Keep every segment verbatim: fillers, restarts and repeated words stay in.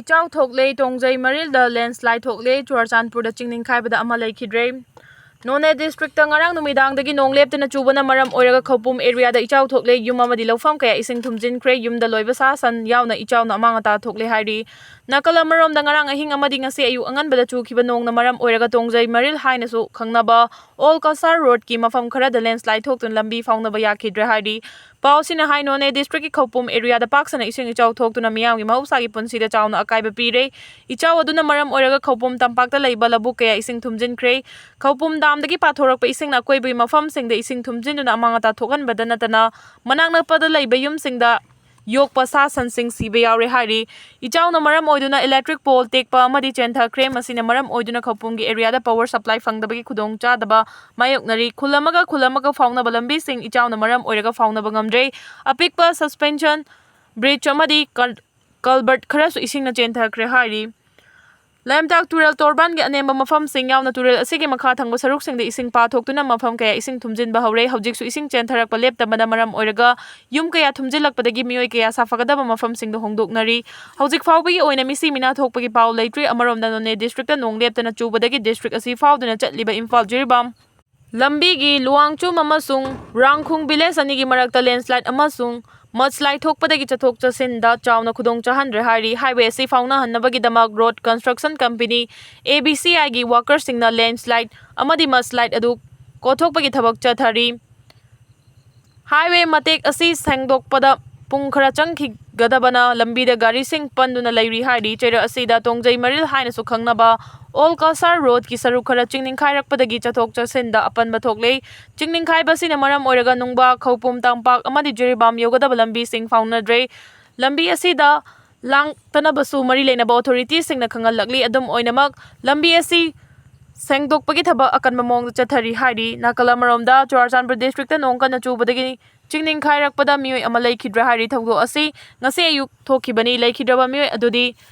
ꯏꯆꯥꯎ ꯊꯣꯛꯂꯦ꯫ ꯇꯣꯡꯖꯩ ꯃꯔꯤꯜꯗ ꯂꯦꯟꯁ꯭ꯂꯥꯏꯗ ꯊꯣꯛꯂꯦ꯫ ꯆꯨꯔꯥꯆꯥꯟꯄꯨꯔꯗ ꯆꯤꯡ ꯅꯤꯡꯈꯥꯏꯕꯗ ꯑꯃ ꯂꯩꯈꯤꯗ꯭ꯔꯦ꯫ ꯅꯣꯅꯦ ꯗꯤꯁꯇ꯭ꯔꯤꯛꯇ ꯉꯔꯥꯡ ꯅꯨꯃꯤꯗꯥꯡꯗꯒꯤ ꯅꯣꯡ ꯂꯦꯞꯇꯅ ꯆꯨꯕꯅ ꯃꯔꯝ ꯑꯣꯏꯔꯒ ꯈꯧꯄꯨꯝ ꯑꯦꯔꯤꯌꯥꯗ ꯏꯆꯥꯎ ꯊꯣꯛꯂꯦ꯫ ꯌꯨꯝ ꯑꯃꯗꯤ ꯂꯧꯐꯝ ꯀꯌꯥ ꯏꯁꯤꯡ ꯊꯨꯝꯖꯤꯟꯈ꯭ꯔꯦ꯫ ꯌꯨꯝꯗ ꯂꯣꯏꯕ ꯁꯥ ꯁꯟ ꯌꯥꯎꯅ ꯏꯆꯥꯎꯅ ꯑꯃꯥꯡ ꯑꯇꯥ ꯊꯣꯛꯂꯦ ꯍꯥꯏꯔꯤ꯫ ꯅꯥꯀꯜ ꯑꯃꯔꯣꯝꯗ ꯉꯔꯥꯡ ꯑꯍꯤꯡ ꯑꯃꯗꯤ ꯉꯁꯤ ꯑꯌꯨꯛ ꯑꯉꯟꯕꯗ ꯆꯨꯈꯤꯕ ꯅꯣꯡꯅ ꯃꯔꯝ ꯑꯣꯏꯔꯒ ꯇꯣꯡꯖꯩ ꯃꯔꯤꯜ ꯍꯥꯏꯅꯁꯨ ꯈꯪꯅꯕ ꯑꯣꯜ ꯀꯁꯥꯔ ꯔꯣꯗꯀꯤ ꯃꯐꯝ ꯈꯔꯗ ꯂꯦꯟꯁ꯭ꯂꯥꯏꯗ ꯊꯣꯛꯇꯨꯅ ꯂꯝꯕꯤ ꯐꯥꯎꯅꯕ ꯌꯥꯈꯤꯗ꯭ꯔꯦ ꯍꯥꯏꯔꯤ꯫ ꯄꯥꯎ ꯑꯁꯤꯅ ꯍꯥꯏ, ꯅꯣꯅꯦ ꯗꯤꯁꯇ꯭ꯔꯤꯛꯀꯤ ꯈꯧꯄꯨꯝ ꯑꯦꯔꯤꯌꯥꯗ ꯄꯥꯛ ꯁꯟꯅ ꯏꯁꯤꯡ ꯏꯆꯥꯎ ꯊꯣꯛꯇꯨꯅ ꯃꯤꯌꯥꯝꯒꯤ ꯃꯍꯧꯁꯥꯒꯤ ꯄꯨꯟꯁꯤꯗ ꯆꯥꯎꯅ ꯑꯀꯥꯏꯕ ꯄꯤꯔꯦ꯫ ꯏꯆꯥꯎ ꯑꯗꯨꯅ ꯃꯔꯝ ꯑꯣꯏꯔꯒ ꯈꯧꯄꯨꯝ ꯇꯝꯄꯥꯛꯇ ꯂꯩꯕ ꯂꯧꯕꯨꯛ ꯀꯌꯥ ꯏꯁꯤꯡ ꯊꯨꯝꯖꯤꯟꯈ꯭ꯔꯦ꯫ ꯈꯧꯄꯨꯝ ꯗꯥꯝꯗꯒꯤ ꯄꯥꯊꯣꯔꯛꯄ ꯏꯁꯤꯡꯅ ꯑꯀꯣꯏꯕꯒꯤ ꯃꯐꯝꯁꯤꯡꯗ ꯏꯁꯤꯡ ꯊꯨꯝꯖꯤꯟꯗꯨꯅ ꯑꯃꯥꯡ ꯑꯇꯥ ꯊꯣꯛꯍꯟꯕꯗ ꯅꯠꯇꯅ ꯃꯅꯥꯛ ꯅꯛꯄꯗ ꯂꯩꯕ ꯌꯨꯝꯁꯤꯡꯗ ꯌꯣꯛꯄ ꯁꯥ ꯁꯟꯁꯤꯡ ꯁꯤꯕ ꯌꯥꯎꯔꯦ ꯍꯥꯏꯔꯤ꯫ ꯏꯆꯥꯎꯅ ꯃꯔꯝ ꯑꯣꯏꯗꯨꯅ ꯏꯂꯦꯛꯇ꯭ꯔꯤꯛ ꯄꯣꯜ ꯇꯦꯛꯄ ꯑꯃꯗꯤ ꯆꯦꯟꯊꯈ꯭ꯔꯦ꯫ ꯃꯁꯤꯅ ꯃꯔꯝ ꯑꯣꯏꯗꯨꯅ ꯈꯧꯄꯨꯝꯒꯤ ꯑꯦꯔꯤꯌꯥꯗ ꯄꯋꯔ ꯁꯄ꯭ꯂꯥꯏ ꯐꯪꯗꯕꯒꯤ ꯈꯨꯗꯣꯡꯆꯥꯗꯕ ꯃꯥꯌꯣꯛꯅꯔꯤ꯫ ꯈꯨꯜ ꯑꯃꯒ ꯈꯨꯜ ꯑꯃꯒ ꯐꯥꯎꯅꯕ ꯂꯝꯕꯤꯁꯤꯡ ꯏꯆꯥꯎꯅ ꯃꯔꯝ ꯑꯣꯏꯔꯒ ꯐꯥꯎꯅꯕ ꯉꯝꯗ꯭ꯔꯦ꯫ ꯑꯄꯤꯛꯄ ꯁꯁꯄꯦꯟꯁꯟ ꯕ꯭ꯔꯤꯖ ꯑꯃꯗꯤ ꯀꯜ-, ꯀꯜꯕꯔꯠ ꯈꯔꯁꯨ ꯏꯁꯤꯡꯅ ꯆꯦꯟꯊꯈ꯭ꯔꯦ ꯍꯥꯏꯔꯤ꯫ ꯂꯥꯏꯝꯇꯥꯛ ꯇꯨꯔꯦꯜ ꯇꯣꯔꯕꯥꯟꯒꯤ ꯑꯅꯦꯝꯕ ꯃꯐꯝꯁꯤꯡ ꯌꯥꯎꯅ ꯇꯨꯔꯦꯜ ꯑꯁꯤꯒꯤ ꯃꯈꯥ ꯊꯪꯕ ꯁꯔꯨꯛꯁꯤꯡꯗ ꯏꯁꯤꯡ ꯄꯥꯊꯣꯛꯇꯨꯅ ꯃꯐꯝ ꯀꯌꯥ ꯏꯁꯤꯡ ꯊꯨꯝꯖꯤꯟꯕ ꯍꯧꯔꯦ꯫ ꯍꯧꯖꯤꯛꯁꯨ ꯏꯁꯤꯡ ꯆꯦꯟꯊꯔꯛꯄ ꯂꯦꯞꯇꯕꯅ ꯃꯔꯝ ꯑꯣꯏꯔꯒ ꯌꯨꯝ ꯀꯌꯥ ꯊꯨꯝꯖꯤꯜꯂꯛꯄꯗꯒꯤ ꯃꯤꯑꯣꯏ ꯀꯌꯥ ꯁꯥꯐꯒꯗꯕ ꯃꯐꯝꯁꯤꯡꯗ ꯍꯣꯡꯗꯣꯛꯅꯔꯤ꯫ ꯍꯧꯖꯤꯛ ꯐꯥꯎꯕꯒꯤ ꯑꯣꯏꯅ ꯃꯤꯁꯤ ꯃꯤꯅꯥ ꯊꯣꯛꯄꯒꯤ ꯄꯥꯎ ꯂꯩꯇ꯭ꯔꯤ꯫ ꯑꯃꯔꯣꯝꯗ ꯅꯣꯅꯦ ꯗꯤꯁꯇ꯭ꯔꯤꯛꯇ ꯅꯣꯡ ꯂꯦꯞꯇꯅ ꯆꯨꯕꯗꯒꯤ ꯗꯤꯁꯇ꯭ꯔꯤꯛ ꯑꯁꯤ ꯐꯥꯎꯗꯨꯅ ꯆꯠꯂꯤꯕ ꯏꯝꯐꯥꯜ ꯖꯤꯔꯤꯕꯥꯝ ꯂꯝꯕꯤꯒꯤ ꯂꯨꯋꯥꯡꯆꯨꯝ ꯑꯃꯁꯨꯡ ꯔꯥꯡꯈꯨꯡ ꯚꯤꯂꯦꯖ ꯑꯅꯤꯒꯤ ꯃꯔꯛꯇ ꯂꯦꯟꯁ꯭ꯂꯥꯏꯗ ꯑꯃꯁꯨꯡ ꯃꯗꯁ꯭ꯂꯥꯏꯗ ꯊꯣꯛꯄꯗꯒꯤ ꯆꯠꯊꯣꯛ ꯆꯠꯁꯤꯟꯗ ꯆꯥꯎꯅ ꯈꯨꯗꯣꯡ ꯆꯥꯍꯟꯗ꯭ꯔꯦ ꯍꯥꯏꯔꯤ꯫ ꯍꯥꯏꯋꯦ ꯑꯁꯤ ꯐꯥꯎꯅꯍꯟꯅꯕꯒꯤꯗꯃꯛ road construction company A B C ꯑꯥꯏꯒꯤ ꯋꯥꯀꯔꯁꯤꯡꯅ ꯂꯦꯟꯁ꯭ꯂꯥꯏꯗ ꯑꯃꯗꯤ ꯃꯗꯁ꯭ꯂꯥꯏꯗ ꯑꯗꯨ ꯀꯣꯊꯣꯛꯄꯒꯤ ꯊꯕꯛ ꯆꯠꯊꯔꯤ꯫ ꯍꯥꯏꯋꯦ ꯃꯇꯦꯛ ꯑꯁꯤ ꯁꯦꯡꯗꯣꯛꯄꯗ ꯄꯨꯡ ꯈꯔ ꯆꯪꯈꯤꯒꯗꯕꯅ ꯂꯝꯕꯤꯗ ꯒꯥꯔꯤꯁꯤꯡ ꯄꯟꯗꯨꯅ ꯂꯩꯔꯤ ꯍꯥꯏꯔꯤ꯫ ꯆꯩꯔꯛ ꯑꯁꯤꯗ ꯇꯣꯡꯖꯩ ꯃꯔꯤꯜ ꯍꯥꯏꯅꯁꯨ ꯈꯪꯅꯕ ꯑꯣꯜ ꯀꯁꯥꯔ ꯔꯣꯗꯀꯤ ꯁꯔꯨꯛ ꯈꯔ ꯆꯤꯡ ꯅꯤꯡꯈꯥꯏꯔꯛꯄꯗꯒꯤ ꯆꯠꯊꯣꯛ ꯆꯠꯁꯤꯟꯗ ꯑꯄꯟꯕ ꯊꯣꯛꯂꯦ꯫ ꯆꯤꯡ ꯅꯤꯡꯈꯥꯏꯕ ꯑꯁꯤꯅ ꯃꯔꯝ ꯑꯣꯏꯔꯒ ꯅꯨꯡꯕ, ꯈꯧꯄꯨꯝ ꯇꯝꯄꯥꯛ ꯑꯃꯗꯤ ꯖꯤꯔꯤꯕꯥꯝ ꯌꯧꯒꯗꯕ ꯂꯝꯕꯤꯁꯤꯡ ꯐꯥꯎꯅꯗ꯭ꯔꯦ꯫ ꯂꯝꯕꯤ ꯑꯁꯤꯗ ꯂꯥꯡꯇꯅꯕꯁꯨ ꯃꯔꯤ ꯂꯩꯅꯕ ꯑꯣꯊꯣꯔꯤꯇꯤꯁꯤꯡꯅ ꯈꯪꯍꯜꯂꯛꯂꯤ꯫ ꯑꯗꯨꯝ ꯑꯣꯏꯅꯃꯛ, ꯂꯝꯕꯤ ꯑꯁꯤ ꯁꯦꯡꯗꯣꯛꯄꯒꯤ ꯊꯕꯛ ꯑꯀꯟꯕ ꯃꯑꯣꯡꯗ ꯆꯠꯊꯔꯤ ꯍꯥꯏꯔꯤ꯫ ꯅꯥꯀꯜ ꯑꯃꯔꯣꯝꯗ, ꯆꯨꯔꯥꯆꯥꯟꯄꯨꯔ ꯗꯤꯁꯇ꯭ꯔꯤꯛꯇ ꯅꯣꯡ ꯀꯟꯅ ꯆꯨꯕꯗꯒꯤ ꯆꯤꯡ ꯅꯤꯡꯈꯥꯏꯔꯛꯄꯗ ꯃꯤꯑꯣꯏ ꯑꯃ ꯂꯩꯈꯤꯗ꯭ꯔꯦ ꯍꯥꯏꯔꯤ꯫ ꯊꯧꯗꯣꯛ ꯑꯁꯤ ꯉꯁꯤ ꯑꯌꯨꯛ ꯊꯣꯛꯈꯤꯕꯅꯤ꯫ ꯂꯩꯈꯤꯗ꯭ꯔꯕ ꯃꯤꯑꯣꯏ ꯑꯗꯨꯗꯤ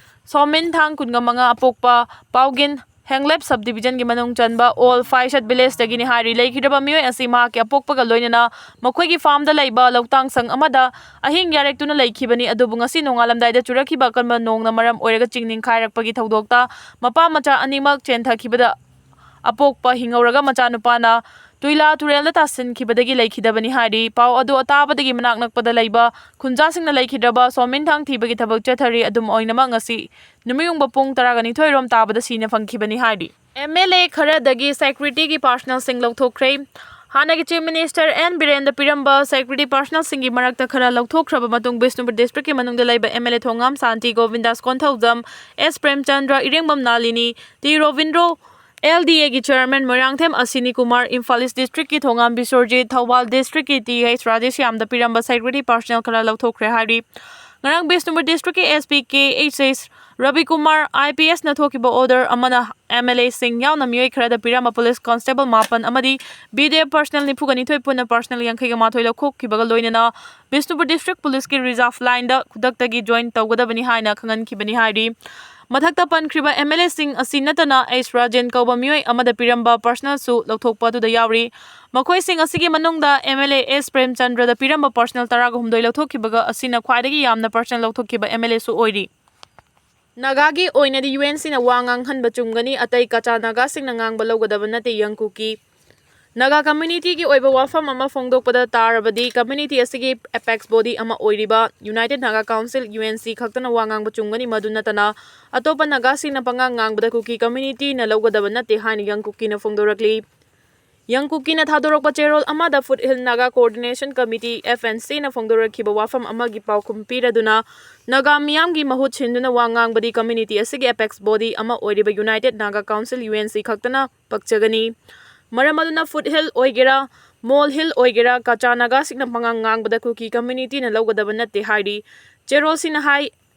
ꯁꯣꯃꯤꯟ, ꯊꯥꯡ ꯀꯨꯟꯃꯉꯥ, ꯑꯄꯣꯛꯄ ꯄꯥꯎꯒꯤꯟ, ꯍꯦꯡꯂꯦꯞ ꯁꯕ ꯗꯤꯕꯤꯖꯟꯒꯤ ꯃꯅꯨꯡ ꯆꯟꯕ ꯑꯣꯜ ꯐꯥꯏꯁꯠ ꯚꯤꯂꯦꯖꯇꯒꯤꯅꯤ ꯍꯥꯏꯔꯤ꯫ ꯂꯩꯈꯤꯗ꯭ꯔꯕ ꯃꯤꯑꯣꯏ ꯑꯁꯤ ꯃꯍꯥꯛꯀꯤ ꯑꯄꯣꯛꯄꯒ ꯂꯣꯏꯅꯅ ꯃꯈꯣꯏꯒꯤ ꯐꯥꯔꯝꯗ ꯂꯩꯕ ꯂꯧꯇꯥꯡ ꯁꯪ ꯑꯃꯗ ꯑꯍꯤꯡ ꯌꯥꯔꯦꯛꯇꯨꯅ ꯂꯩꯈꯤꯕꯅꯤ꯫ ꯑꯗꯨꯕꯨ ꯉꯁꯤ ꯅꯣꯡꯉꯥꯜꯂꯝꯗꯥꯏꯗ ꯆꯨꯔꯛꯈꯤꯕ ꯑꯀꯟꯕ ꯅꯣꯡꯅ ꯃꯔꯝ ꯑꯣꯏꯔꯒ ꯆꯤꯡ ꯅꯤꯡꯈꯥꯏꯔꯛꯄꯒꯤ ꯊꯧꯗꯣꯛꯇ ꯃꯄꯥ ꯃꯆꯥ ꯑꯅꯤꯃꯛ ꯆꯦꯟꯊꯈꯤꯕꯗ ꯑꯄꯣꯛꯄ ꯍꯤꯡꯍꯧꯔꯒ ꯃꯆꯥꯅꯨꯄꯥꯅ ꯇꯨꯏꯂꯥ ꯇꯨꯔꯦꯜꯗ ꯇꯥꯁꯤꯟꯈꯤꯕꯗꯒꯤ ꯂꯩꯈꯤꯗꯕꯅꯤ ꯍꯥꯏꯔꯤ꯫ ꯄꯥꯎ ꯑꯗꯨ ꯑꯇꯥꯕꯗꯒꯤ ꯃꯅꯥꯛ ꯅꯛꯄꯗ ꯂꯩꯕ ꯈꯨꯟꯖꯥꯁꯤꯡꯅ ꯂꯩꯈꯤꯗ꯭ꯔꯕ ꯁꯣꯃꯤꯟꯊꯥꯡ ꯊꯤꯕꯒꯤ ꯊꯕꯛ ꯆꯠꯊꯔꯤ꯫ ꯑꯗꯨꯝ ꯑꯣꯏꯅꯃꯛ ꯉꯁꯤ ꯅꯨꯃꯤꯠꯌꯨꯡꯕ ꯄꯨꯡ ꯇꯔꯥꯒ ꯅꯤꯊꯣꯏ ꯔꯣꯝ ꯇꯥꯕꯗ ꯁꯤꯅ ꯐꯪꯈꯤꯕꯅꯤ ꯍꯥꯏꯔꯤ꯫ ꯑꯦꯝ ꯑꯦꯜ ꯑꯦ ꯈꯔꯗꯒꯤ ꯁꯦꯀ꯭ꯌꯨꯔꯤꯇꯤꯒꯤ ꯄꯥꯔꯁꯅꯦꯜꯁꯤꯡ ꯂꯧꯊꯣꯛꯈ꯭ꯔꯦ꯫ ꯍꯥꯟꯅꯒꯤ ꯆꯤꯐ ꯃꯤꯅꯤꯁꯇꯔ ꯑꯦꯟ ꯕꯤꯔꯦꯟꯗ ꯄꯤꯔꯝꯕ ꯁꯦꯀ꯭ꯌꯨꯔꯤꯇꯤ ꯄꯥꯔꯁꯅꯦꯜꯁꯤꯡꯒꯤ ꯃꯔꯛꯇ ꯈꯔ ꯂꯧꯊꯣꯛꯈ꯭ꯔꯕ ꯃꯇꯨꯡ ꯕꯤꯁꯅꯨꯄꯨꯔ ꯗꯤꯁꯇ꯭ꯔꯤꯛꯀꯤ ꯃꯅꯨꯡꯗ ꯂꯩꯕ M L A Thongam Shanti, Gobindas Konthoujam, S Premchandra, Irengbam Nalini, T Robindro, L D ꯑꯦꯒꯤ ꯆꯦꯌꯔꯃꯦꯟ ꯃꯣꯏꯔꯥꯡꯊꯦꯝ ꯑꯁꯤꯅꯤ ꯀꯨꯃꯥꯔ, ꯏꯝꯐꯥꯜ ꯏꯁ ꯗꯤꯁꯇ꯭ꯔꯤꯛꯀꯤ ꯊꯣꯉꯥꯝ ꯕꯤꯁ꯭ꯋꯔꯖꯤꯠ, ꯊꯧꯕꯥꯜ ꯗꯤꯁꯇ꯭ꯔꯤꯛꯀꯤ ꯇꯤ ꯑꯩꯆ ꯔꯥꯙꯦꯁ꯭ꯌꯥꯝꯗ ꯄꯤꯔꯝꯕ ꯁꯦꯀ꯭ꯌꯨꯔꯤꯇꯤ ꯄꯥꯔꯁꯅꯦꯜ ꯈꯔ ꯂꯧꯊꯣꯛꯈ꯭ꯔꯦ ꯍꯥꯏꯔꯤ꯫ ꯉꯔꯥꯡ ꯕꯤꯁꯅꯨꯄꯨꯔ ꯗꯤꯁꯇ꯭ꯔꯤꯛꯀꯤ S P K H S ꯔꯕꯤꯀꯨꯃꯥꯔ I P ꯑꯦꯁꯅ ꯊꯣꯛꯈꯤꯕ ꯑꯣꯔꯗꯔ ꯑꯃꯅ ꯑꯦꯝ ꯑꯦꯜ ꯑꯦꯁꯤꯡ ꯌꯥꯎꯅ ꯃꯤꯑꯣꯏ ꯈꯔꯗ ꯄꯤꯔꯝꯕ ꯄꯨꯂꯤꯁ ꯀꯣꯟꯁꯇꯦꯕꯜ ꯃꯥꯄꯟ ꯑꯃꯗꯤ ꯕꯤ ꯗꯤ ꯑꯦꯐ ꯄꯥꯔꯁꯅꯦꯜ ꯅꯤꯐꯨꯒ ꯅꯤꯊꯣꯏ ꯄꯨꯟꯅ ꯄꯥꯔꯁꯅꯦꯜ ꯌꯥꯡꯈꯩꯒ ꯃꯥꯊꯣꯏ ꯂꯧꯊꯣꯛꯈꯤꯕꯒ ꯂꯣꯏꯅꯅ ꯕꯤꯁꯅꯨꯄꯨꯔ ꯗꯤꯁꯇ꯭ꯔꯤꯛ ꯄꯨꯂꯤꯁꯀꯤ ꯔꯤꯖꯥꯔꯚ ꯂꯥꯏꯟꯗ ꯈꯨꯗꯛꯇꯒꯤ ꯖꯣꯏꯟ ꯇꯧꯒꯗꯕꯅꯤ ꯍꯥꯏꯅ ꯈꯪꯍꯟꯈꯤꯕꯅꯤ ꯍꯥꯏꯔꯤ꯫ ꯃꯊꯛꯇ ꯄꯟꯈ꯭ꯔꯤꯕ ꯑꯦꯝ ꯑꯦꯜ ꯑꯦꯁꯤꯡ ꯑꯁꯤ ꯅꯠꯇꯅ ꯑꯩꯆ ꯔꯥꯖꯦꯟ ꯀꯧꯕ ꯃꯤꯑꯣꯏ ꯑꯃꯗ ꯄꯤꯔꯝꯕ ꯄꯥꯔꯁꯅꯦꯜꯁꯨ ꯂꯧꯊꯣꯛꯄ ꯑꯗꯨꯗ ꯌꯥꯎꯔꯤ꯫ ꯃꯈꯣꯏꯁꯤꯡ ꯑꯁꯤꯒꯤ ꯃꯅꯨꯡꯗ ꯑꯦꯝ ꯑꯦꯜ ꯑꯦ ꯑꯦꯁ ꯄ꯭ꯔꯦꯝꯆꯟꯗ꯭ꯔꯗ ꯄꯤꯔꯝꯕ ꯄꯥꯔꯁꯅꯦꯜ ꯇꯔꯥꯒ ꯍꯨꯝꯗꯣꯏ ꯂꯧꯊꯣꯛꯈꯤꯕꯒ ꯑꯁꯤꯅ ꯈ꯭ꯋꯥꯏꯗꯒꯤ ꯌꯥꯝꯅ ꯄꯥꯔꯁꯅꯦꯜ ꯂꯧꯊꯣꯛꯈꯤꯕ ꯑꯦꯝ ꯑꯦꯜ ꯑꯦꯁꯨ ꯑꯣꯏꯔꯤ꯫ ꯅꯥꯒꯥꯒꯤ ꯑꯣꯏꯅꯗꯤ ꯌꯨ ꯑꯦꯟ ꯁꯤꯅ ꯋꯥ ꯉꯥꯡꯍꯟꯕ ꯆꯨꯝꯒꯅꯤ, ꯑꯇꯩ ꯀꯆꯥ ꯅꯥꯒꯥꯁꯤꯡꯅ ꯉꯥꯡꯕ ꯂꯧꯒꯗꯕ ꯅꯠꯇꯦ, ꯌꯪꯀꯨꯀꯤ꯫ ꯅꯥꯒꯥ ꯀꯝꯃ꯭ꯌꯨꯅꯤꯇꯤꯒꯤ ꯑꯣꯏꯕ ꯋꯥꯐꯝ ꯑꯃ ꯐꯣꯡꯗꯣꯛꯄꯗ ꯇꯥꯔꯕꯗꯤ ꯀꯝꯃ꯭ꯌꯨꯅꯤꯇꯤ ꯑꯁꯤꯒꯤ ꯑꯦꯄꯦꯛꯁ ꯕꯣꯗꯤ ꯑꯃ ꯑꯣꯏꯔꯤꯕ United Naga Council, U N C, ꯈꯛꯇꯅ ꯋꯥ ꯉꯥꯡꯕ ꯆꯨꯝꯒꯅꯤ꯫ ꯃꯗꯨ ꯅꯠꯇꯅ ꯑꯇꯣꯞꯄ ꯅꯥꯒꯥꯁꯤꯡꯅ ꯄꯉꯥꯡ ꯉꯥꯡꯕꯗ ꯀꯨꯀꯤ ꯀꯝꯃ꯭ꯌꯨꯅꯤꯇꯤꯅ ꯂꯧꯒꯗꯕ ꯅꯠꯇꯦ ꯍꯥꯏꯅ ꯌꯪꯀꯨꯀꯤꯅ ꯐꯣꯡꯗꯣꯔꯛꯂꯤ꯫ ꯌꯪꯀꯨꯀꯤꯅ ꯊꯥꯗꯣꯔꯛꯄ ꯆꯦꯔꯣꯜ ꯑꯃꯗ foot hill Naga coordination committee, F N ꯁꯤꯅ ꯐꯣꯡꯗꯣꯔꯛꯈꯤꯕ ꯋꯥꯐꯝ ꯑꯃꯒꯤ ꯄꯥꯎꯈꯨꯝ ꯄꯤꯔꯗꯨꯅ ꯅꯥꯒꯥ ꯃꯤꯌꯥꯝꯒꯤ ꯃꯍꯨꯠ ꯁꯤꯟꯗꯨꯅ ꯋꯥ ꯉꯥꯡꯕꯗꯤ ꯀꯝꯃ꯭ꯌꯨꯅꯤꯇꯤ ꯑꯁꯤꯒꯤ ꯑꯦꯄꯦꯛꯁ ꯕꯣꯗꯤ ꯑꯃ ꯑꯣꯏꯔꯤꯕ United Naga Council, U N C, ꯈꯛꯇꯅ ꯄꯛꯆꯒꯅꯤ꯫ ꯃꯔꯝ ꯑꯗꯨꯅ ꯐꯨꯠ ꯍꯤꯜ ꯑꯣꯏꯒꯦꯔꯥ, ꯃꯣꯜ ꯍꯤꯜ ꯑꯣꯏꯒꯦꯔꯥ, ꯀꯆꯥ ꯅꯥꯒꯥꯁꯤꯡꯅ ꯄꯉꯥꯡ ꯉꯥꯡꯕꯗ ꯀꯨꯀꯤ ꯀꯝꯃ꯭ꯌꯨꯅꯤꯇꯤꯅ ꯂꯧꯒꯗꯕ ꯅꯠꯇꯦ ꯍꯥꯏꯔꯤ꯫ ꯆꯦꯔꯣꯜꯁꯤꯅ ꯍꯥꯏ,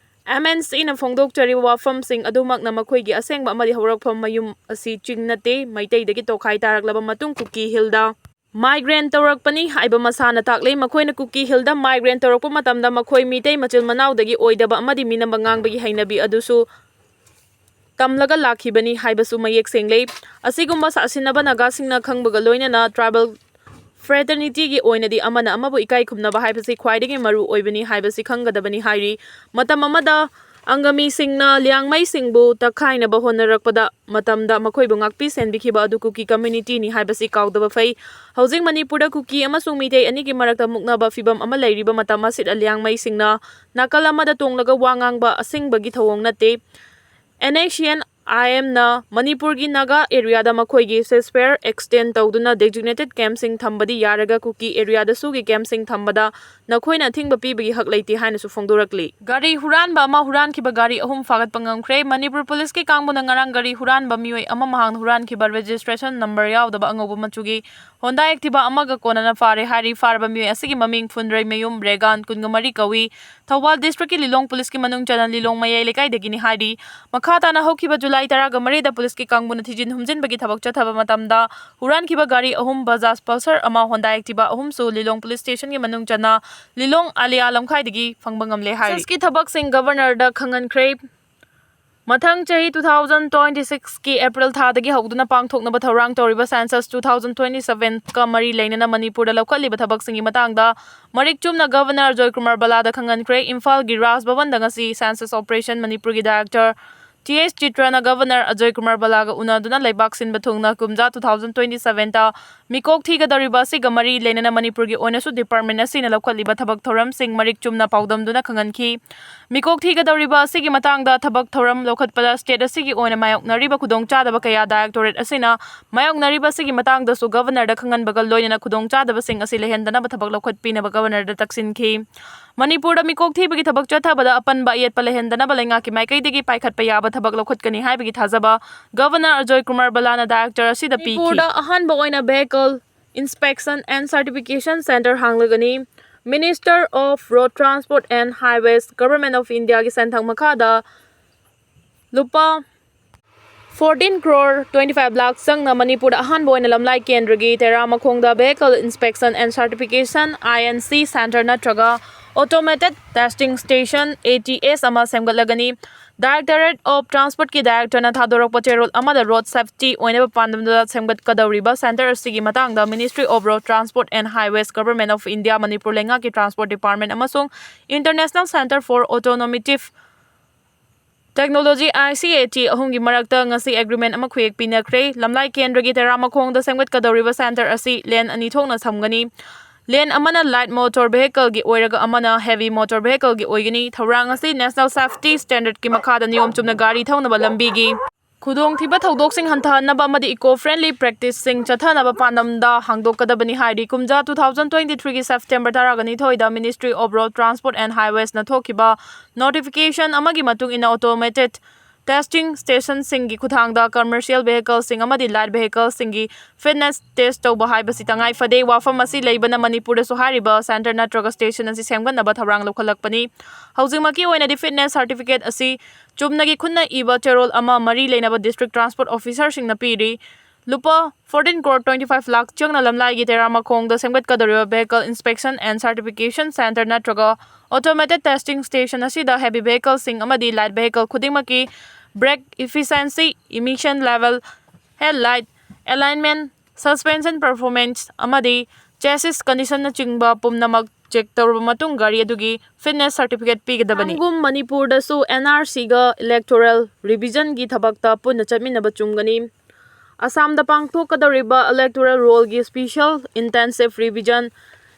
ꯑꯦꯝ ꯑꯦꯟ ꯁꯤꯅ ꯐꯣꯡꯗꯣꯛꯆꯔꯤꯕ ꯋꯥꯐꯝꯁꯤꯡ ꯑꯗꯨꯃꯛꯅ ꯃꯈꯣꯏꯒꯤ ꯑꯁꯦꯡꯕ ꯑꯃꯗꯤ ꯍꯧꯔꯛꯐꯝ ꯃꯌꯨꯝ ꯑꯁꯤ ꯆꯤꯡ ꯅꯠꯇꯦ꯫ ꯃꯩꯇꯩꯗꯒꯤ ꯇꯣꯈꯥꯏ ꯇꯥꯔꯛꯂꯕ ꯃꯇꯨꯡ ꯀꯨꯀꯤ ꯍꯤꯜꯗ ꯃꯥꯏꯒ꯭ꯔꯦꯟ ꯇꯧꯔꯛꯄꯅꯤ ꯍꯥꯏꯕ ꯃꯁꯥꯅ ꯇꯥꯛꯂꯤ꯫ ꯃꯈꯣꯏꯅ ꯀꯨꯀꯤ ꯍꯤꯜꯗ ꯃꯥꯏꯒ꯭ꯔꯦꯟ ꯇꯧꯔꯛꯄ ꯃꯇꯝꯗ ꯃꯈꯣꯏ ꯃꯤꯇꯩ ꯃꯆꯤꯟ ꯃꯅꯥꯎꯗꯒꯤ ꯑꯣꯏꯗꯕ ꯑꯃꯗꯤ ꯃꯤꯅꯝꯕ ꯉꯥꯡꯕꯒꯤ ꯍꯩꯅꯕꯤ ꯑꯗꯨꯁꯨ ꯇꯝꯂꯒ ꯂꯥꯛꯈꯤꯕꯅꯤ ꯍꯥꯏꯕꯁꯨ ꯃꯌꯦꯛ ꯁꯦꯡꯂꯦ꯫ ꯑꯁꯤꯒꯨꯝꯕ ꯁꯥꯁꯤꯟꯅꯕ ꯅꯥꯒꯥꯁꯤꯡꯅ ꯈꯪꯕꯒ ꯂꯣꯏꯅꯅ tribal fraternityꯒꯤ ꯑꯣꯏꯅꯗꯤ ꯑꯃꯅ ꯑꯃꯕꯨ ꯏꯀꯥꯏ ꯈꯨꯝꯅꯕ ꯍꯥꯏꯕꯁꯤ ꯈ꯭ꯋꯥꯏꯗꯒꯤ ꯃꯔꯨ ꯑꯣꯏꯕꯅꯤ ꯍꯥꯏꯕꯁꯤ ꯈꯪꯒꯗꯕꯅꯤ ꯍꯥꯏꯔꯤ꯫ ꯃꯇꯝ ꯑꯃꯗ ꯑꯪꯒꯃꯤꯁꯤꯡꯅ ꯂꯤꯌꯥꯡꯃꯩꯁꯤꯡꯕꯨ ꯇꯛꯈꯥꯏꯅꯕ ꯍꯣꯠꯅꯔꯛꯄꯗ ꯃꯇꯝꯗ ꯃꯈꯣꯏꯕꯨ ꯉꯥꯛꯄꯤ ꯁꯦꯟꯕꯤꯈꯤꯕ ꯑꯗꯨ ꯀꯨꯀꯤ communityꯅꯤ ꯍꯥꯏꯕꯁꯤ ꯀꯥꯎꯗꯕ ꯐꯩ꯫ ꯍꯧꯖꯤꯛ ꯃꯅꯤꯄꯨꯔꯗ ꯀꯨꯀꯤ ꯑꯃꯁꯨꯡ ꯃꯤꯇꯩ ꯑꯅꯤꯒꯤ ꯃꯔꯛꯇ ꯃꯨꯛꯅꯕ ꯐꯤꯚꯝ ꯑꯃ ꯂꯩꯔꯤꯕ ꯃꯇꯝ ꯑꯁꯤꯗ ꯂꯤꯌꯥꯡꯃꯩꯁꯤꯡꯅ ꯅꯥꯀꯜ ꯑꯃꯗ ꯇꯣꯡꯂꯒ ꯋꯥ ꯉꯥꯡꯕ ꯑꯁꯤꯡꯕꯒꯤ ꯊꯧꯑꯣꯡ ꯅꯠꯇꯦ꯫ NSCN IMꯅ ꯃꯅꯤꯄꯨꯔꯒꯤ ꯅꯥꯒꯥ areaꯗ ꯃꯈꯣꯏꯒꯤ ceasefire extend ꯇꯧꯗꯨꯅ designated campꯁꯤꯡ ꯊꯝꯕꯗꯤ ꯌꯥꯔꯒ ꯀꯨꯀꯤ areaꯗ ꯁꯨꯒꯤ campꯁꯤꯡ ꯊꯝꯕꯗ ꯅꯈꯣꯏꯅ ꯑꯊꯤꯡꯕ ꯄꯤꯕꯒꯤ ꯍꯛ ꯂꯩꯇꯦ ꯍꯥꯏꯅꯁꯨ ꯐꯣꯡꯗꯣꯔꯛꯂꯤ꯫ ꯒꯥꯔꯤ ꯍꯨꯔꯥꯟꯕ ꯑꯃ ꯍꯨꯔꯥꯟꯈꯤꯕ ꯒꯥꯔꯤ ꯑꯍꯨꯝ ꯐꯥꯒꯠꯄ ꯉꯝꯈ꯭ꯔꯦ꯫ ꯃꯅꯤꯄꯨꯔ ꯄꯨꯂꯤꯁꯀꯤ ꯀꯥꯡꯕꯨꯅ ꯉꯔꯥꯡ ꯒꯥꯔꯤ ꯍꯨꯔꯥꯟꯕ ꯃꯤꯑꯣꯏ ꯑꯃ ꯃꯍꯥꯛꯅ ꯍꯨꯔꯥꯟꯈꯤꯕ registration number ꯌꯥꯎꯗꯕ ꯑꯉꯧꯕ ꯃꯆꯨꯒꯤ Honda Activa ꯑꯃꯒ ꯀꯣꯟꯅꯅ ꯐꯥꯔꯦ ꯍꯥꯏꯔꯤ꯫ ꯐꯥꯔꯕ ꯃꯤꯑꯣꯏ ꯑꯁꯤꯒꯤ ꯃꯃꯤꯡ ꯐꯨꯟꯗ꯭ꯔꯩꯃꯌꯨꯝ ꯔꯦꯒꯥꯟ, ꯀꯨꯟꯃꯔꯤ ꯀꯧꯏ꯫ ꯊꯧꯕꯥꯜ districtꯀꯤ ꯂꯤꯂꯣꯡ ꯄꯨꯂꯤꯁꯀꯤ ꯃꯅꯨꯡ ꯆꯟꯅ ꯂꯤꯂꯣꯡ ꯃꯌꯥꯏ ꯂꯩꯀꯥꯏꯗꯒꯤꯅꯤ ꯍꯥꯏꯔꯤ꯫ ꯃꯈꯥ ꯇꯥꯅ ꯍꯧꯈꯤꯕ ꯖꯨꯂꯥꯏ ꯇꯔꯥꯒ ꯃꯔꯤꯗ ꯄꯨꯂꯤꯁꯀꯤ ꯀꯥꯡꯕꯨꯅ ꯊꯤꯖꯤꯟ ꯍꯨꯝꯖꯤꯟꯕꯒꯤ ꯊꯕꯛ ꯆꯠꯊꯕ ꯃꯇꯝꯗ ꯍꯨꯔꯥꯟꯈꯤꯕ ꯒꯥꯔꯤ ꯑꯍꯨꯝ, Bajaj Pulsar ꯑꯃ, Honda Activa ꯑꯍꯨꯝꯁꯨ ꯂꯤꯂꯣꯡ ꯄꯨꯂꯤꯁ ꯁ꯭ꯇꯦꯁꯟꯒꯤ ꯃꯅꯨꯡ ꯆꯟꯅ ꯂꯤꯂꯣꯡ ꯑꯂꯤꯌꯥ ꯂꯝꯈꯥꯏꯗꯒꯤ ꯐꯪꯕ ꯉꯝꯂꯦ ꯍꯥꯏꯔꯤ꯫ Censusꯀꯤ ꯊꯕꯛꯁꯤꯡ Governorꯗ ꯈꯪꯍꯟꯈ꯭ꯔꯦ꯫ ꯃꯊꯪ ꯆꯍꯤ two thousand twenty sixꯀꯤ April ꯊꯥꯗꯒꯤ ꯍꯧꯗꯨꯅ ꯄꯥꯡꯊꯣꯛꯅꯕ ꯊꯧꯔꯥꯡ ꯇꯧꯔꯤꯕ Census two thousand twenty sevenꯀ ꯃꯔꯤ ꯂꯩꯅꯅ ꯃꯅꯤꯄꯨꯔꯗ ꯂꯧꯈꯠꯂꯤꯕ ꯊꯕꯛꯁꯤꯡꯒꯤ ꯃꯇꯥꯡꯗ ꯃꯔꯤꯛ ꯆꯨꯝꯅ Governor ꯑꯖꯣꯏ ꯀꯨꯃꯥꯔ ꯕꯂꯥꯗ ꯈꯪꯍꯟꯈ꯭ꯔꯦ꯫ ꯏꯝꯐꯥꯜꯒꯤ ꯔꯥꯖ ꯚꯕꯟꯗ ꯉꯁꯤ Census Operation ꯃꯅꯤꯄꯨꯔꯒꯤ Director T S ꯆꯤꯇ꯭ꯔꯅ Governor Ajoy Kumar ꯕꯂꯥꯒ ꯎꯅꯗꯨꯅ ꯂꯩꯕꯥꯛ ꯁꯤꯟꯕ ꯊꯨꯡꯅ ꯀꯨꯝꯖꯥ two thousand twenty sevenꯇ ꯃꯤꯀꯣꯛ ꯊꯤꯒꯗꯧꯔꯤꯕ ꯑꯁꯤꯒ ꯃꯔꯤ ꯂꯩꯅꯅ ꯃꯅꯤꯄꯨꯔꯒꯤ ꯑꯣꯏꯅꯁꯨ department ꯑꯁꯤꯅ ꯂꯧꯈꯠꯂꯤꯕ ꯊꯕꯛ ꯊꯧꯔꯝꯁꯤꯡ ꯃꯔꯤꯛ ꯆꯨꯝꯅ ꯄꯥꯎꯗꯝꯗꯨꯅ ꯈꯪꯍꯟꯈꯤ꯫ ꯃꯤꯀꯣꯛ ꯊꯤꯒꯗꯧꯔꯤꯕ ꯑꯁꯤꯒꯤ ꯃꯇꯥꯡꯗ ꯊꯕꯛ ꯊꯧꯔꯝ ꯂꯧꯈꯠꯄꯗ state ꯑꯁꯤꯒꯤ ꯑꯣꯏꯅ ꯃꯥꯌꯣꯛꯅꯔꯤꯕ ꯈꯨꯗꯣꯡꯆꯥꯗꯕ ꯀꯌꯥ Directorate ꯑꯁꯤꯅ ꯃꯥꯌꯣꯛꯅꯔꯤꯕ ꯑꯁꯤꯒꯤ ꯃꯇꯥꯡꯗꯁꯨ Governorꯗ ꯈꯪꯍꯟꯕꯒ ꯂꯣꯏꯅꯅ ꯈꯨꯗꯣꯡꯆꯥꯗꯕꯁꯤꯡ ꯑꯁꯤ ꯂꯩꯍꯟꯗꯅꯕ ꯊꯕꯛ ꯂꯧꯈꯠꯄꯤꯅꯕ Governorꯗ ꯇꯛꯁꯤꯟꯈꯤ꯫ ꯃꯅꯤꯄꯨꯔꯗ ꯃꯤꯀꯣꯛ ꯊꯤꯕꯒꯤ ꯊꯕꯛ ꯆꯠꯊꯕꯗ ꯑꯄꯟꯕ ꯑꯌꯦꯠꯄ ꯂꯩꯍꯟꯗꯅꯕ ꯂꯩꯉꯥꯛꯀꯤ ꯃꯥꯏꯀꯩꯗꯒꯤ ꯄꯥꯏꯈꯠꯄ ꯌꯥꯕ ꯊꯕꯛ ꯂꯧꯈꯠꯀꯅꯤ ꯍꯥꯏꯕꯒꯤ ꯊꯥꯖꯕ Governor ꯑꯖꯣꯏ ꯀꯨꯃꯥꯔ ꯕꯂꯥꯅ Director ꯑꯁꯤꯗ ꯄꯤꯈꯤ꯫ ꯃꯅꯤꯄꯨꯔꯗ ꯑꯍꯥꯟꯕ ꯑꯣꯏꯅ Vehicle Inspection and Certification Centre ꯍꯥꯡꯂꯒꯅꯤ꯫ Minister of Road Transport and Highways, Government of Indiaꯒꯤ ꯁꯦꯟꯊꯪ ꯃꯈꯥꯗ ꯂꯨꯄꯥ fourteen crore twenty five lakh ꯆꯪꯅ ꯃꯅꯤꯄꯨꯔꯗ ꯑꯍꯥꯟꯕ ꯑꯣꯏꯅ ꯂꯝꯂꯥꯏ ꯀꯦꯟꯗ꯭ꯔꯒꯤ ꯇꯦꯔꯥꯃꯈꯣꯡꯗ Vehicle Inspection and Certification, INC, Centre ꯅꯠꯇ꯭ꯔꯒ Automated Testing Station, A T S, ꯑꯃ ꯁꯦꯝꯒꯠꯂꯒꯅꯤ꯫ Directorate of Transport ꯀꯤ Director ꯅ ꯊꯥꯗꯣꯔꯛꯄ ꯆꯦꯔꯣꯜ ꯑꯃꯗ road safety ꯑꯣꯏꯅꯕ ꯄꯥꯟꯗꯝꯗ ꯁꯦꯝꯒꯠꯀꯗꯧꯔꯤꯕ center ꯑꯁꯤꯒꯤ ꯃꯇꯥꯡꯗ Ministry of Road Transport and Highways, Government of India, Manipur ꯂꯩꯉꯥꯛꯀꯤ Transport Department ꯑꯃꯁꯨꯡ International Centre for Automotive Technology, I C A T, ꯑꯍꯨꯝꯒꯤ ꯃꯔꯛꯇ ꯉꯁꯤ agreement ꯑꯃ ꯈꯨꯌꯦꯛ ꯄꯤꯅꯈ꯭ꯔꯦ꯫ ꯂꯝꯂꯥꯏ ꯀꯦꯟꯗ꯭ꯔꯒꯤ ꯇꯦꯔꯥꯃꯈꯣꯡꯗ ꯁꯦꯝꯒꯠꯀꯗꯧꯔꯤꯕ center ꯑꯁꯤ lane ꯑꯅꯤ ꯊꯣꯛꯅ ꯁꯝꯒꯅꯤ꯫ Lane ꯑꯃꯅ light motor vehicle ꯒꯤ ꯑꯣꯏꯔꯒ ꯑꯃꯅ heavy motor vehicle ꯒꯤ ꯑꯣꯏꯒꯅꯤ꯫ ꯊꯧꯔꯥꯡ ꯑꯁꯤ National Safety Standard ꯀꯤ ꯃꯈꯥꯗ ꯅꯤꯌꯣꯝ ꯆꯨꯝꯅ ꯒꯥꯔꯤ ꯊꯧꯅꯕ ꯂꯝꯕꯤꯒꯤ ꯈꯨꯗꯣꯡꯊꯤꯕ ꯊꯧꯗꯣꯛꯁꯤꯡ ꯍꯟꯊꯍꯟꯅꯕ ꯑꯃꯗꯤ eco-friendly practice ꯁꯤꯡ ꯆꯠꯊꯅꯕ ꯄꯥꯟꯗꯝꯗ ꯍꯥꯡꯗꯣꯛꯀꯗꯕꯅꯤ ꯍꯥꯏꯔꯤ꯫ ꯀꯨꯝꯖꯥ two thousand twenty-three ꯒꯤ September ꯇꯔꯥꯒ ꯅꯤꯊꯣꯏꯗ Ministry of Road Transport and Highways ꯅ ꯊꯣꯛꯈꯤꯕ notification ꯑꯃꯒꯤ ꯃꯇꯨꯡ ꯏꯟꯅ automated testing station ꯁꯤꯡꯒꯤ ꯈꯨꯠꯊꯥꯡꯗ commercial vehicle ꯁꯤꯡ ꯑꯃꯗꯤ light vehicle ꯁꯤꯡꯒꯤ fitness test ꯇꯧꯕ ꯍꯥꯏꯕꯁꯤ ꯇꯉꯥꯏ ꯐꯗꯦ꯫ ꯋꯥꯐꯝ ꯑꯁꯤ ꯂꯩꯕꯅ ꯃꯅꯤꯄꯨꯔꯗꯁꯨ ꯍꯥꯏꯔꯤꯕ center ꯅꯠꯇ꯭ꯔꯒ station ꯑꯁꯤ ꯁꯦꯝꯒꯠꯅꯕ ꯊꯧꯔꯥꯡ ꯂꯧꯈꯠꯂꯛꯄꯅꯤ꯫ ꯍꯧꯖꯤꯛꯃꯛꯀꯤ ꯑꯣꯏꯅꯗꯤ fitness certificate ꯑꯁꯤ ꯆꯨꯝꯅꯒꯤ ꯈꯨꯠꯅ ꯏꯕ ꯆꯦꯔꯣꯜ ꯑꯃ ꯃꯔꯤ ꯂꯩꯅꯕ district transport officer ꯁꯤꯡꯅ ꯄꯤꯔꯤ꯫ ꯂꯨꯄꯥ fourteen crore twenty five lakh ꯆꯪꯅ ꯂꯝꯂꯥꯏꯒꯤ ꯇꯦꯔꯥꯃꯈꯣꯡꯗ ꯁꯦꯝꯒꯠꯀꯗꯧꯔꯤꯕ vehicle inspection and certification center ꯅꯠꯇ꯭ꯔꯒ automated testing station ꯑꯁꯤꯗ heavy vehicle ꯁꯤꯡ ꯑꯃꯗꯤ light vehicle ꯈꯨꯗꯤꯡꯃꯛꯀꯤ brake efficiency, emission level, headlight alignment, suspension performance ꯑꯃꯗꯤ chassis condition ꯅꯆꯤꯡꯕ ꯄꯨꯝꯅꯃꯛ check ꯇꯧꯔꯕ ꯃꯇꯨꯡ ꯒꯥꯔꯤ ꯑꯗꯨꯒꯤ fitness certificate ꯄꯤꯒꯗꯕꯅꯤ꯫ ꯑꯁꯥꯝꯒꯨꯝ ꯃꯅꯤꯄꯨꯔꯗꯁꯨ N R C ꯒ electoral revision ꯒꯤ ꯊꯕꯛꯇ ꯄꯨꯟꯅ ꯆꯠꯃꯤꯟꯅꯕ ꯆꯨꯝꯒꯅꯤ꯫ ꯑꯁꯥꯝꯗ ꯄꯥꯡꯊꯣꯛꯀꯗꯧꯔꯤꯕ electoral roll ꯒꯤ special intensive revision,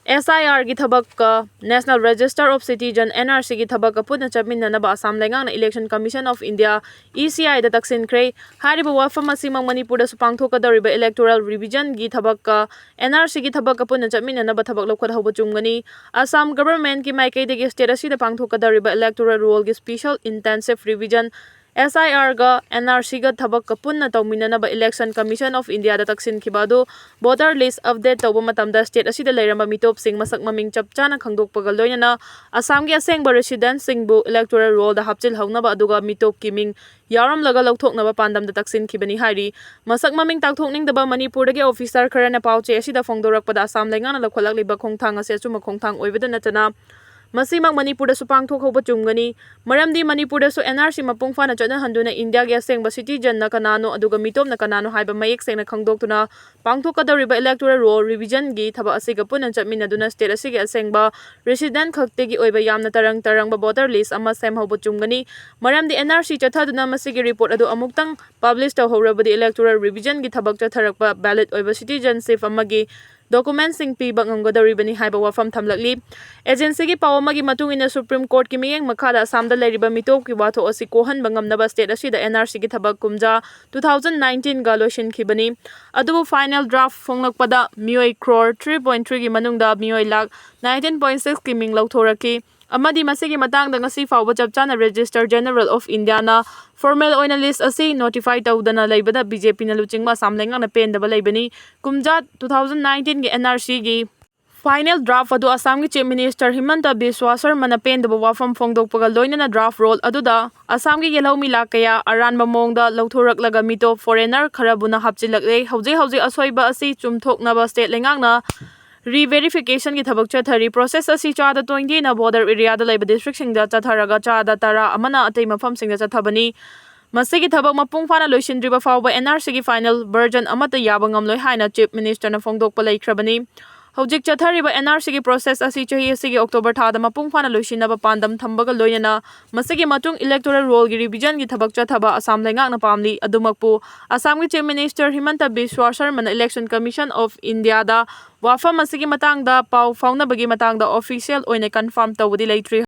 S I R ꯒꯤ ꯊꯕꯛꯀ National Register of Citizen, N R C ꯒꯤ ꯊꯕꯛꯀ ꯄꯨꯟꯅ ꯆꯠꯃꯤꯟꯅꯅꯕ ꯑꯁꯥꯝ ꯂꯩꯉꯥꯛꯅ Election Commission of India, E C I ꯗ ꯇꯛꯁꯤꯟꯈ꯭ꯔꯦ꯫ ꯍꯥꯏꯔꯤꯕ ꯋꯥꯐꯝ ꯑꯁꯤꯃꯛ ꯃꯅꯤꯄꯨꯔꯗꯁꯨ ꯄꯥꯡꯊꯣꯛꯀꯗꯧꯔꯤꯕ electoral revision ꯒꯤ ꯊꯕꯛꯀ N R C ꯒꯤ ꯊꯕꯛꯀ ꯄꯨꯟꯅ ꯆꯠꯃꯤꯟꯅꯅꯕ ꯊꯕꯛ ꯂꯧꯈꯠꯍꯧꯕ ꯆꯨꯝꯒꯅꯤ꯫ ꯑꯁꯥꯝ government ꯀꯤ ꯃꯥꯏꯀꯩꯗꯒꯤ state ꯑꯁꯤꯗ ꯄꯥꯡꯊꯣꯛꯀꯗꯧꯔꯤꯕ electoral roll ꯒꯤ special intensive revision, S I R ꯒ N R C ꯒ ꯊꯕꯛꯀ ꯄꯨꯟꯅ ꯇꯧꯃꯤꯟꯅꯅꯕ Election Commission of India ꯗ ꯇꯛꯁꯤꯟꯈꯤꯕ ꯑꯗꯨ voter list update ꯇꯧꯕ ꯃꯇꯝꯗ state ꯑꯁꯤꯗ ꯂꯩꯔꯝꯕ ꯃꯤꯇꯣꯞꯁꯤꯡ ꯃꯁꯛ ꯃꯃꯤꯡ ꯆꯞ ꯆꯥꯅ ꯈꯪꯗꯣꯛꯄꯒ ꯂꯣꯏꯅꯅ ꯑꯁꯥꯝꯒꯤ ꯑꯁꯦꯡꯕ resident ꯁꯤꯡꯕꯨ electoral roll ꯗ ꯍꯥꯞꯆꯤꯜꯍꯧꯅꯕ ꯑꯗꯨꯒ ꯃꯤꯇꯣꯞꯀꯤ ꯃꯤꯡ ꯌꯥꯎꯔꯝꯂꯒ ꯂꯧꯊꯣꯛꯅꯕ ꯄꯥꯟꯗꯝꯗ ꯇꯛꯁꯤꯟꯈꯤꯕꯅꯤ ꯍꯥꯏꯔꯤ꯫ ꯃꯁꯛ ꯃꯃꯤꯡ ꯇꯥꯛꯊꯣꯛꯅꯤꯡꯗꯕ ꯃꯅꯤꯄꯨꯔꯗꯒꯤ officer ꯈꯔꯅ ꯄꯥꯎꯆꯦ ꯑꯁꯤꯗ ꯐꯣꯡꯗꯣꯔꯛꯄꯗ ꯑꯁꯥꯝ ꯂꯩꯉꯥꯛꯅ ꯂꯧꯈꯠꯂꯛꯂꯤꯕ ꯈꯣꯡꯊꯥꯡ ꯑꯁꯤ ꯑꯆꯨꯝꯕ ꯈꯣꯡꯊꯥꯡ ꯑꯣꯏꯕꯗ ꯅꯠꯇꯅ ꯃꯁꯤꯃꯛ ꯃꯅꯤꯄꯨꯔꯗꯁꯨ ꯄꯥꯡꯊꯣꯛꯍꯧꯕ ꯆꯨꯝꯒꯅꯤ꯫ ꯃꯔꯝꯗꯤ ꯃꯅꯤꯄꯨꯔꯗꯁꯨ ꯑꯦꯟ ꯑꯥꯔ ꯁꯤ ꯃꯄꯨꯡ ꯐꯥꯅ ꯆꯠꯅꯍꯟꯗꯨꯅ ꯏꯟꯗꯤꯌꯥꯒꯤ ꯑꯁꯦꯡꯕ citizenꯅ ꯀꯅꯥꯅꯣ ꯑꯗꯨꯒ ꯃꯤꯇꯣꯞꯅ ꯀꯅꯥꯅꯣ ꯍꯥꯏꯕ ꯃꯌꯦꯛ ꯁꯦꯡꯅ ꯈꯪꯗꯣꯛꯇꯨꯅ ꯄꯥꯡꯊꯣꯛꯀꯗꯧꯔꯤꯕ electoral roll revisionꯒꯤ ꯊꯕꯛ ꯑꯁꯤꯒ ꯄꯨꯟꯅ ꯆꯠꯃꯤꯟꯅꯗꯨꯅ state ꯑꯁꯤꯒꯤ ꯑꯁꯦꯡꯕ resident ꯈꯛꯇꯒꯤ ꯑꯣꯏꯕ ꯌꯥꯝꯅ ꯇꯔꯪ ꯇꯔꯪꯕ voter list ꯑꯃ ꯁꯦꯝꯍꯧꯕ ꯆꯨꯝꯒꯅꯤ꯫ ꯃꯔꯝꯗꯤ ꯑꯦꯟ ꯑꯥꯔ ꯁꯤ ꯆꯠꯊꯗꯨꯅ ꯃꯁꯤꯒꯤ report ꯑꯗꯨ ꯑꯃꯨꯛꯇꯪ publish ꯇꯧꯍꯧꯔꯕꯗꯤ electoral revisionꯒꯤ ꯊꯕꯛ ꯆꯠꯊꯔꯛꯄ valid ꯑꯣꯏꯕ citizenship ꯑꯃꯒꯤ documentꯁꯤꯡ ꯄꯤꯕ ꯉꯝꯒꯗꯧꯔꯤꯕꯅꯤ ꯍꯥꯏꯕ ꯋꯥꯐꯝ ꯊꯝꯂꯛꯂꯤ꯫ Agencyꯒꯤ ꯄꯥꯎ ꯑꯃꯒꯤ ꯃꯇꯨꯡ ꯏꯟꯅ, Supreme Courtꯀꯤ ꯃꯤꯠꯌꯦꯡ ꯃꯈꯥꯗ ꯑꯁꯥꯝꯗ ꯂꯩꯔꯤꯕ ꯃꯤꯇꯣꯞꯀꯤ ꯋꯥꯊꯣꯛ ꯑꯁꯤ ꯀꯣꯛꯍꯟꯕ ꯉꯝꯅꯕ state ꯑꯁꯤꯗ ꯑꯦꯟ ꯑꯥꯔ ꯁꯤꯒꯤ ꯊꯕꯛ ꯀꯨꯝꯖꯥ two thousand nineteenꯒ ꯂꯣꯏꯁꯤꯟꯈꯤꯕꯅꯤ꯫ ꯑꯗꯨꯕꯨ final draft ꯐꯣꯡꯂꯛꯄꯗ ꯃꯤꯑꯣꯏ crore three point threeꯒꯤ ꯃꯅꯨꯡꯗ ꯃꯤꯑꯣꯏ ꯂꯥꯈ nineteen point sixꯀꯤ ꯃꯤꯡ ꯂꯧꯊꯣꯔꯛꯈꯤ꯫ ꯑꯃꯗꯤ ꯃꯁꯤꯒꯤ ꯃꯇꯥꯡꯗ ꯉꯁꯤ ꯐꯥꯎꯕ ꯆꯞ ꯆꯥꯅ Registrar General of Indiaꯅ formal ꯑꯣꯏꯅ list ꯑꯁꯤ notify ꯇꯧꯗꯅ ꯂꯩꯕꯗ ꯕꯤ ꯖꯦ ꯄꯤꯅ ꯂꯨꯆꯤꯡꯕ ꯑꯁꯥꯝ ꯂꯩꯉꯥꯛꯅ ꯄꯦꯟꯗꯕ ꯂꯩꯕꯅꯤ꯫ ꯀꯨꯝꯖꯥ two thousand nineteenꯒꯤ ꯑꯦꯟ ꯑꯥꯔ ꯁꯤꯒꯤ final draft ꯑꯗꯨ ꯑꯁꯥꯝꯒꯤ Chief Minister ꯍꯤꯃꯟꯇ ꯕꯤꯁ꯭ꯋꯥ ꯁꯔꯃꯅ ꯄꯦꯟꯗꯕ ꯋꯥꯐꯝ ꯐꯣꯡꯗꯣꯛꯄꯒ ꯂꯣꯏꯅꯅ draft roll ꯑꯗꯨꯗ ꯑꯁꯥꯝꯒꯤ ꯌꯦꯜꯍꯧꯃꯤ ꯂꯥꯈ ꯀꯌꯥ ꯑꯔꯥꯟꯕ ꯃꯑꯣꯡꯗ ꯂꯧꯊꯣꯔꯛꯂꯒ ꯃꯤꯇꯣꯞ foreigner ꯈꯔꯕꯨꯅ ꯍꯥꯞꯆꯤꯜꯂꯛꯂꯦ꯫ ꯍꯧꯖꯤꯛ ꯍꯧꯖꯤꯛ ꯑꯁꯣꯏꯕ ꯑꯁꯤ ꯆꯨꯝꯊꯣꯛꯅꯕ state ꯂꯩꯉꯥꯛꯅ re-verificationꯒꯤ ꯊꯕꯛ ꯆꯠꯊꯔꯤ꯫ Process ꯑꯁꯤ ꯆꯥꯗ twentyꯅ border areaꯗ ꯂꯩꯕ districtꯁꯤꯡꯗ ꯆꯠꯊꯔꯒ ꯆꯥꯗ ꯇꯔꯥ ꯑꯃꯅ ꯑꯇꯩ ꯃꯐꯝꯁꯤꯡꯗ ꯆꯠꯊꯕꯅꯤ꯫ ꯃꯁꯤꯒꯤ ꯊꯕꯛ ꯃꯄꯨꯡ ꯐꯥꯅ ꯂꯣꯏꯁꯤꯟꯗ꯭ꯔꯤꯕ ꯐꯥꯎꯕ ꯑꯦꯟ ꯑꯥꯔ ꯁꯤꯒꯤ final version ꯑꯃꯠꯇ ꯌꯥꯕ ꯉꯝꯂꯣꯏ ꯍꯥꯏꯅ Chief Ministerꯅ ꯐꯣꯡꯗꯣꯛꯄ ꯂꯩꯈ꯭ꯔꯕꯅꯤ꯫ ꯍꯧꯖꯤꯛ ꯆꯠꯊꯔꯤꯕ ꯑꯦꯟ ꯑꯥꯔ ꯁꯤꯒꯤ process ꯑꯁꯤ ꯆꯍꯤ ꯑꯁꯤꯒꯤ October ꯊꯥꯗ ꯃꯄꯨꯡ ꯐꯥꯅ ꯂꯣꯏꯁꯤꯟꯅꯕ ꯄꯥꯟꯗꯝ ꯊꯝꯕꯒ ꯂꯣꯏꯅꯅ ꯃꯁꯤꯒꯤ ꯃꯇꯨꯡ electoral rollꯒꯤ revisionꯒꯤ ꯊꯕꯛ ꯆꯠꯊꯕ ꯑꯁꯥꯝ ꯂꯩꯉꯥꯛꯅ ꯄꯥꯝꯂꯤ꯫ ꯑꯗꯨꯃꯛꯄꯨ ꯑꯁꯥꯝꯒꯤ Chief Minister ꯍꯤꯃꯟꯇ ꯕꯤꯁ꯭ꯋꯥ ꯁꯔꯃꯅ Election Commission of Indiaꯗ ꯋꯥꯐꯝ ꯑꯁꯤꯒꯤ ꯃꯇꯥꯡꯗ ꯄꯥꯎ ꯐꯥꯎꯅꯕꯒꯤ ꯃꯇꯥꯡꯗ official ꯑꯣꯏꯅ confirm ꯇꯧꯕꯗꯤ ꯂꯩꯇ꯭ꯔꯤ꯫